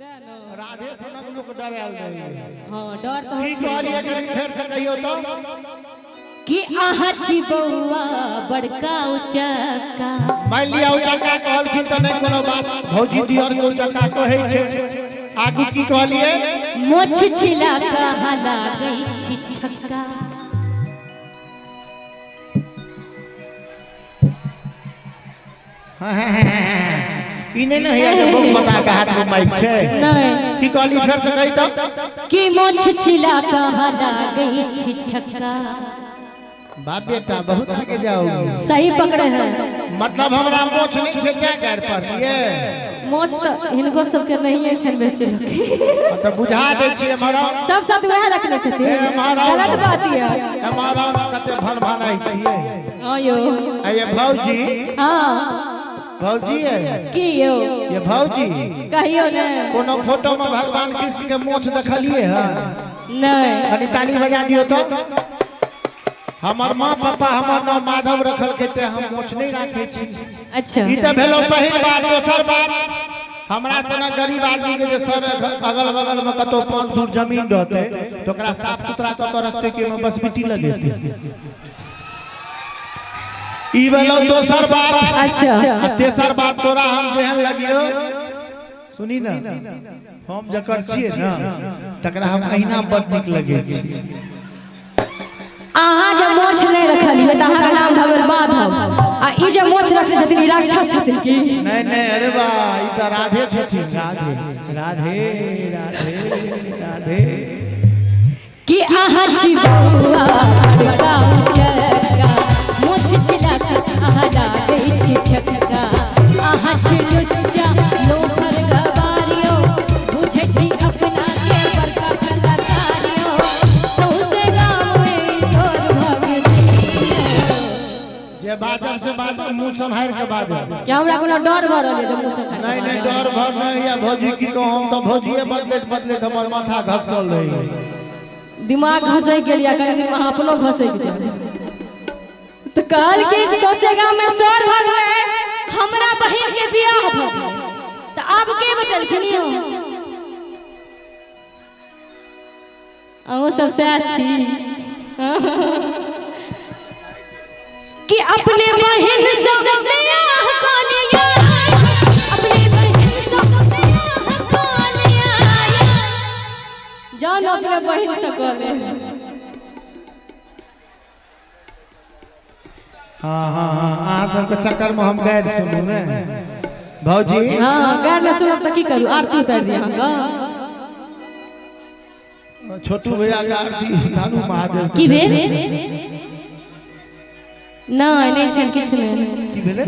राधे सनक लोक डरायल रहैया। हाँ, डर तऽ की होइ छै। कहलियै, कनि फेर से कहियौ तऽ। कि अहाँ छी बौआ बड़का उचक्का। मान लिअ उचक्का कहलखिन तऽ नहि कोनो बात, भौजी दियर के उचक्का कहै छै। आगू की कहलियै? मोछ छिला कहाँ लागै छी छक्का। ई नहि ने होइया जे बम बता के हाथ में माइक छै। नहि। की कहली, फेर से कही तऽ। कि मोछ छिला कहाँ लागै छी छक्का। बाप बेटा बहुत आगे जाओगे। सही पकड़े हैं। मतलब हमरा मोछ नहि छै तैं गारि पढ़लियै? मोछ तऽ हिनको सबके नहिए छनि बेसी लोकके। तऽ बुझा दै छियै हमरा। सब साथ वएह रखने छथिन। एम्हर आउ। गलत बात यऽ। एम्हर आउ, कते भन भनाइ छियै। हाँ यौ। आ ये भौजी। हाँ। भौजी है। की यौ? ये भौजी। कहियौ ने। कोनो फोटो में भगवान कृष्ण के मोछ देखलिए है? नहि। कनि ताली बजा दियौ तो। हमर माँ पापा हमर नाम माधव रखलकै ते हम मोछ नहीं राखै छी। अच्छा। ई तऽ भेलो पहिल बात। दोसर बात, हमरा सनक गरीब आदमी के जे सर अगल बगल में कतौ 5 धूर जमीन रहते तऽ ओकरा साफ सुथरा कऽ के रखते कि ओहिमे बसबिट्टी लगेते? ई भेलो दोसर बात। अच्छा। आ तेसर बात, तोरा हम जेहन लगियो, सुनी ने, हम जकर छियै ने तकरा हम अहिना बड नीक लगै छी। अहाँ जे मोछ नहि रखलियै तऽ अहाँके नाम भऽ गेल माधव, आ ई जे मोछ रखने छथिन, ई राक्षस छथिन की? नहीं नहीं, अरे बा, ई तऽ राधे छथिन, राधे राधे राधे राधे। कि अहाँ छी बौआ बड़का उचक्का, मोछ छिला कऽ अहाँ लागै छी छक्का। अहाँ छी लुच्चा लोफर गवारियो, बुझै छी अपना के बड़का कलाकारियो, सौंसे गाम में शोर भऽ गेल। जे बाजब से बाजब, मुँह सम्हारि के बाजब। क्या हमरा कोनो डर भऽ रहल यऽ जे मुँह से नहीं नहीं, डर भर नहीं है भौजी। की कहूँ, हम तऽ भौजिए बदलैत बदलैत हमर माथा घसकल रहैए। दिमाग घसैक गेल या कनि दिन अहाँ अपनो घसैक जायब। तऽ कहल कि सौंसे गाम में शोर भऽ गेलै, हमरा बहिन के बियाह भऽ गेलै, तऽ आब के बचलखिन यौ? अहूँ सब सएह छी कि अपने बहिन से बियाह कऽ लिया, अपने बहिन से बियाह कऽ लिया। जान अपने बहिन से कऽ ले। हाँ हाँ हाँ, अहाँ सबके चक्कर में हम गारि सुनू ने भौजी। हाँ, गारि नहि सुनब तऽ की करू? आरती उतारि दिअ अहाँके। छोटू भैया के आरती उतारू महादेव। की भेल? नहि, नहि छनि किछु नहि। की भेलै?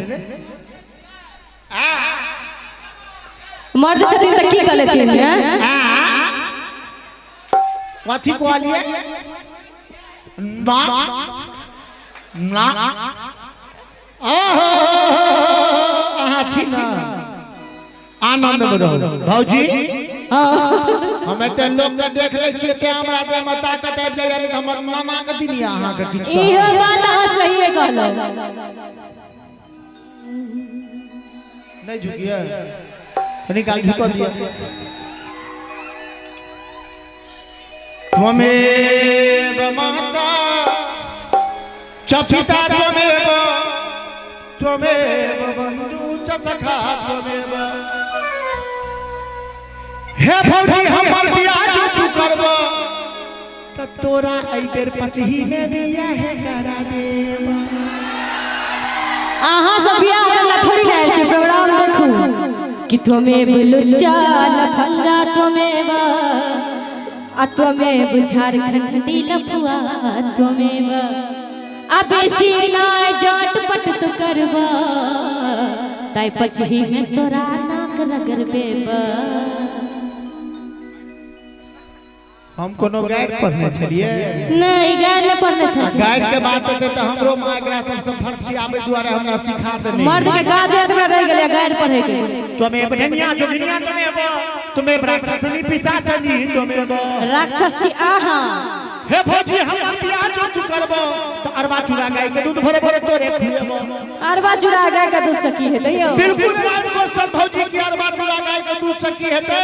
मर्द छथिन तऽ की कऽ लेथिन हैं? कथी कहलियै? ना ना, आहो, अहाँ छी ने, आनंद में रहू भौजी। हम एते लोक के देख लै छियै ते हमरा देह में ताकत आबि जाइए, लेकिन हमर नाना के दिन यऽ अहाँके किछु कहब। इहो बात अहाँ सहिए कहलहुँ। नहीं झुकिए, कनी काल झुकऽ दिअ। त्वमेव माता च पिता त्वमेव, त्वमेव बंधु च सखा त्वमेव। हे भौजी, हमर बियाह जो तू करब त तोरा एहि बेर पचही में बियाह करा देब। अहाँ सब बियाह करला थोड़ी ने आयल छी, प्रोग्राम देखू। कि त्वमेव लुच्चा लफंगा त्वमेव, आ त्वमेव झारखंडी लफुआ त्वमेव, आ बेसी नाय जाट पट तो करबा ताई पचही में तोरा नाक रगड़बेबा। हम कोनो गारि पढ़ने छलियै? नहि, गारि नहि पढ़ने छलियै। गारि के बात हेतै तऽ हमरो माँ एकरा सबसँ फर्ची आबै दुआरे हमरा सिखा देने। मर्द के काज एतबे रहि गेलै गारि पढ़े के। त्वमेव ढनिया जोगिनिया त्वमेव, त्वमेव राक्षसनी पिशाचनी त्वमेव। राक्षस छी अहाँ। हे भौजी, हमर बियाह जो तू करबो त अरबा चूड़ा गाय के दूध भोरे भोरे तोरे खुएबो। अरबा चूड़ा गाय के दूध से की हेतै यौ? बिल्कुल राइट क्वेश्चन भौजी, की अरबा चूड़ा गाय के दूध से की हेतै?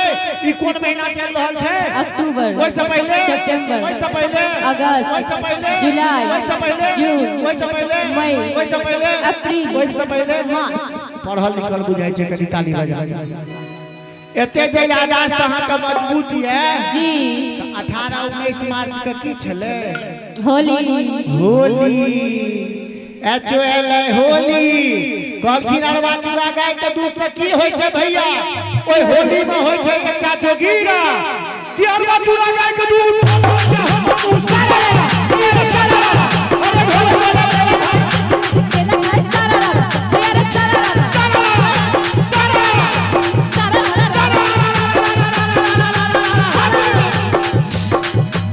ई कोन महीना चलि रहल छै? अक्टूबर। ओहिसँ पहिले? सितंबर। ओहिसँ पहिले? अगस्त। ओहिसँ पहिले? जुलाई। ओहिसँ पहिले? जून। ओहिसँ पहिले? मई। ओहिसँ पहिले? अप्रैल। ओहिसँ पहिले? मार्च। पढ़ल लिखल बुझाइ छै, कनि ताली बजा। एते जे यादाश्त अहाँके मजबूत यऽ जी। तऽ 18 19 मार्च के की छलै? Holi. Holi, H O L I Holi. कहलखिन अरबा चूड़ा गाय के दूध से की होइ छै भैया? ओहि होली में होइ छै एकटा जोगीरा कि अरबा चूड़ा गाय के दूध।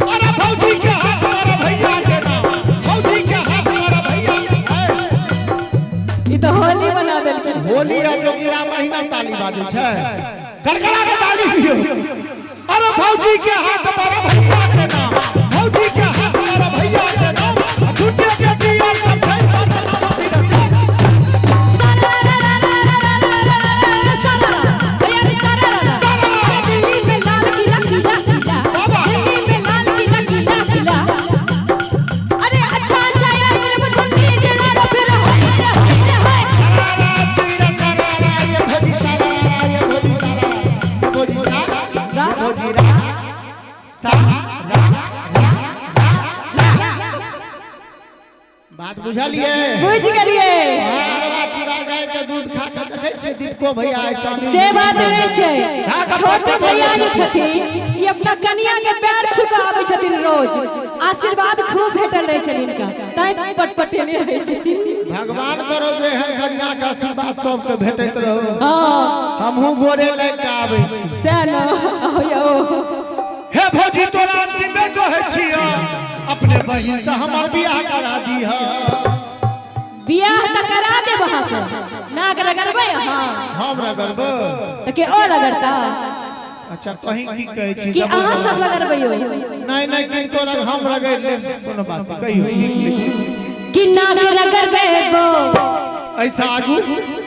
अरे भौजी के हाथ मारा भैया के नाम, भौजी के हाथ मारा भैया के। ई तऽ होली बना देलखिन। होली आ जोगीरा महीना ताली बाजै छै, गड़गड़ा के ताली दियौ। अरे भौजी के हाथ मारा भैया के नाम, भौजी के हाथ मारा भैया के नाम, झूठे के दिया सब छै। दिल्ली में लाल किला किला किला, दिल्ली में लाल किला किला किला। अरे अच्छा अच्छा यार, मेरे को दिल्ली जेना रे फिर हाय रे हाय रे हाय। भौजी सारा, भौजी रा, सा रा रा रा। बात बुझलिए? बुझ गेलिए। अरबा चूड़ा गाय के दूध खा के देखै छियै दीपको भैया ऐसा। से बात नहीं छै, छोटू भैया जे छथिन ई अपना कनिया के पैर छू के आबै छथिन रोज, आशीर्वाद खूब भेटल रहै छनि हिनका, तैं पटपटेने रहै छथिन। भगवान करो जे एहन कन्या के आशीर्वाद सबके भेटैत रहो। हँ। हमहूँ गोरे लागि के आबै छी। सएह ने यौ। हे भौजी, तोरा अंतिम बेर कहै छियौ, अपने बहिन से हमर बियाह करा दीह। बियाह तऽ करा देब अहाँके, नाक रगड़बै अहाँ? हम रगड़बै? तऽ के ओ रगड़ता? अच्छा, कहीं की कहै छी? कि अहाँ सब रगड़बै? नहि नहि, किनको रग हम रगड़ि लेब, कोनो बात नहि। कहियौ, की कहै छी? कि नाक रगड़बेबो। ऐसा आगू।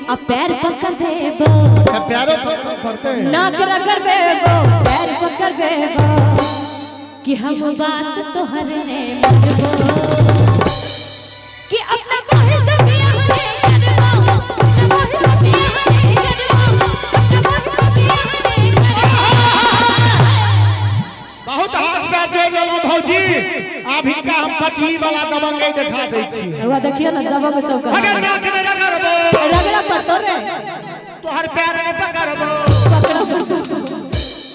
आ पैर पकड़बेबो। अच्छा, प्यारो पकड़ऽ पड़तै। नाक रगड़बेबो, पैर पकड़बेबो, कि हम बात तोहर ने मनबो, कि अपना बहिन से बियाह नहीं करबो, अपना बहिन से बियाह नहीं करबो, अपना बहिन से बियाह नहीं करबो। बहुत हाथ पैर जोड़ लेलहुँ भौजी, आब हिनका हम कचही वाला दबंगई देखा दै छी। हुआ, देखियो ना दबंग सब का। अगर नाक नहि रगड़बो, रगड़ा पड़तो रे। तोहर पैर नहि पकड़बो, पकड़ा पड़तो।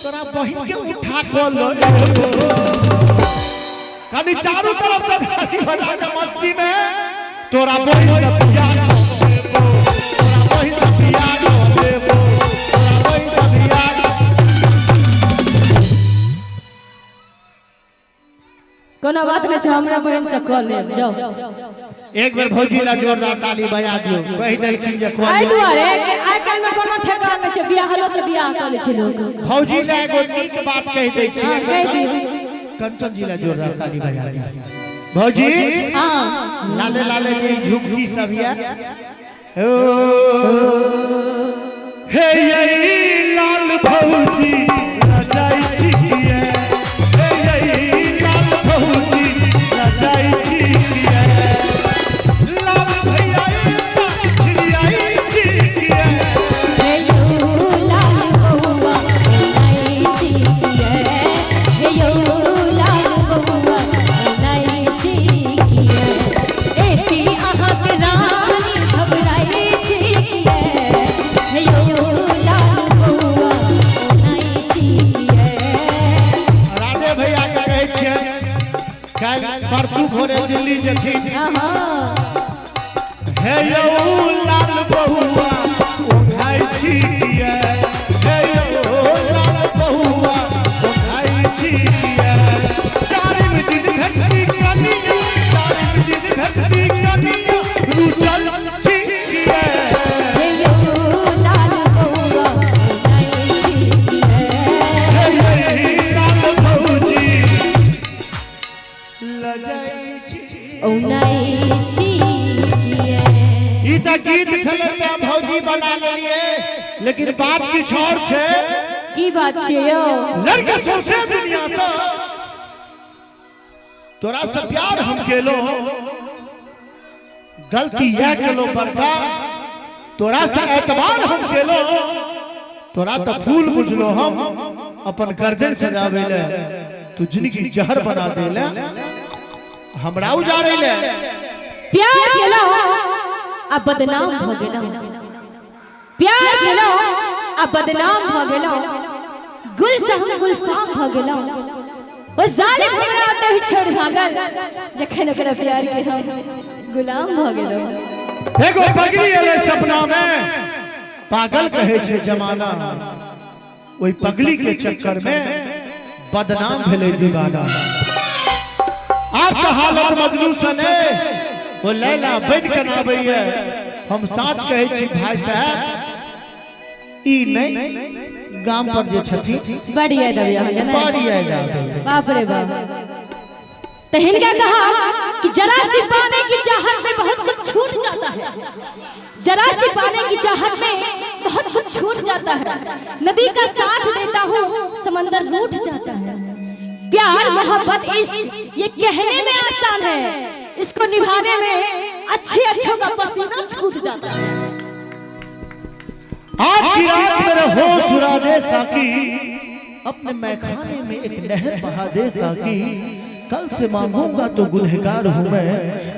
तोरा बहिन के उठा कऽ लऽ एबो। कनि चारू तरफ से ताली बजा के मस्ती में, तोरा बहिन से बियाह कऽ लेबो, तोरा बहिन से बियाह कऽ लेबो, तोरा बहिन से बियाह। कोनो बात नहीं छै, हमरा बहिन से कऽ लेब, जाओ। एक बेर भौजी ला जोरदार ताली बजा दियौ, कहि देलखिन जे कऽ एहि लेब। दुआरे कि आइ काल्हि में कोनो ठेकान नहि छै, बियाहलो से बियाह कऽ लै छै लोक। भौजी ला एगो नीक बात कहि दै छी। हँ, कहि दियौ। कंचन जी ला जोरदार ताली बजा दियौ। भौजी, हँ। लाले लाले जे झुमकी सब ये ओ हे, यही लाल भौजी रजाई छियै, हे यही लाल भौजी रजाई छियै, लाल भैया छिड़ियाई छियै। हे यौ लाल बौआ नाइ छियै, हे यौ लाल बौआ नाइ छियै, एती अहाँके रानी घबराइ छियै, हे यौ लाल बौआ नाइ छियै। राधे भैया के कहै छियै, काल्हि परसू भोरे दिल्ली जेथिन। हँ। हे यौ लाल बहुआ ओघाइ छियै, हे यौ लाल बहुआ ओघाइ छियै, चारिम दिन भेटती कनिया, चारिम दिन भेटती कनिया रुसल छियै। हे यौ लाल बौआ नाइ छियै। हे यही लाल भौजी। तऽ गीत छलै तऽ भौजी बना लेलिए, लेकिन बात किछु और छै। की बात छियै यौ? लड़के सौंसे दुनिया से तोरा से प्यार हम केलो, गलती यह केलो बड़का, तोरा से एतबार हम केलो, तोरा तो फूल बुझलो हम अपन गर्दन सजावे ले, तू जिंदगी जहर बना देले, हमरा उजाड़े ले। प्यार केलो आ बदनाम भ गेलो, प्यार केलो आ बदनाम भ गेलो, गुल से हम गुलफाम भ गेलो, ओ जालिम हमरा ओतहि छोड़ भागल जखन ओकरा प्यार के हम गुलाम भ गेलो। एगो पगली एलै सपना में, पागल कहे छै जमाना, ओहि पगली के चक्कर में बदनाम भेलै दीवाना। आब तऽ हालत मजनू सने ओ लैला बन के आबैया। हम साँच कहै छी भाई साहब, ई नहीं गाम पर जे छथिन बड़ याद आबैया अहाँके ने? बड़ याद आबैया। बाप रे बाप। तो हिनका कहा कि जरा सी पाने की चाहत में बहुत कुछ छूट जाता है, जरा सी पाने की चाहत में बहुत कुछ छूट जाता है, नदी का साथ देता हूँ समंदर रूठ जाता है। प्यार मोहब्बत इश्क ये कहने में आसान है, इसको निभाने में अच्छे अच्छों का पसीना छूट जाता है। आज की रात मेरे होश उड़ा दे साकी, अपने मैखाने में एक नहर बहा दे साकी, कल से मांगूंगा तो गुनहगार हूं मैं,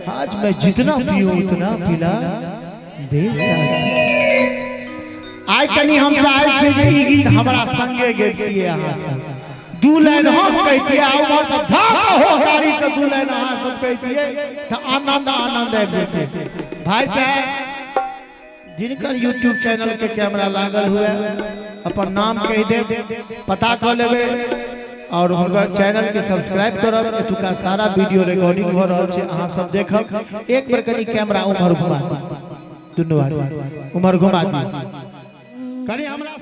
आज मैं जितना पीऊं उतना पिला दे साकी। आइ कनी हम चाहे छी जे ई गीत हमरा संगे गैतियै अहाँ सब, दू लाइन हम कहितियै आ उम्हर तऽ धक हो गाड़ी से दू लाइन अहाँ सब कहितियै तऽ आनंद आनंद आबि जेतै। भाई साहब जिनकर यूट्यूब चैनल के कैमरा लागल हुए अपन नाम कहि देब, पता कऽ लेबै और हुनकर चैनल के सब्सक्राइब करब। एतुका सारा वीडियो रिकॉर्डिंग भऽ रहल छै, अहाँ सब देखब। एक बेर कनी कैमरा उम्हर घुमा दियौ, दुनू आदमी उम्हर घुमा दियौ कनी हमरा।